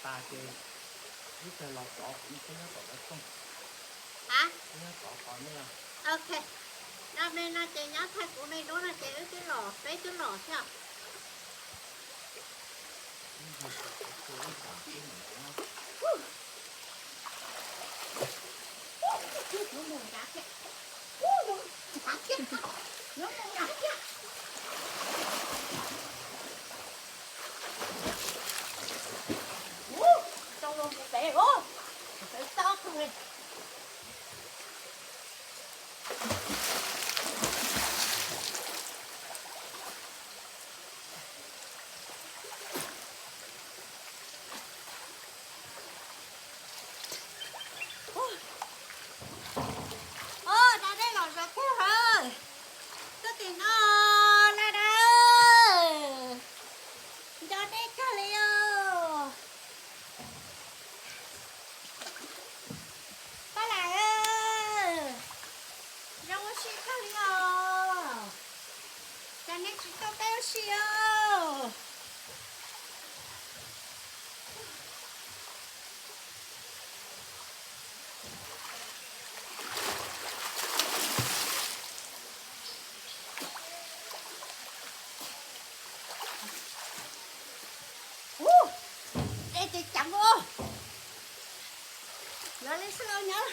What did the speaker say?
tas ces wb tawg los tod kuv peb nyob tom lawv rooj. A, peb nyob tod tod nyob. Ok, no me no ces nyob thaij kuv me dub no ces wb twb los, peb twb los thiab. Os, da dej los zov kub hawm. Tuaj tim no, la da, nco dej kawg li os. Paj Lam, zoo ua si kawg li os. Cas nej tsis tuaj peb ua si os? Ub, dej ces ceev ua. Nyob li xwb nyob.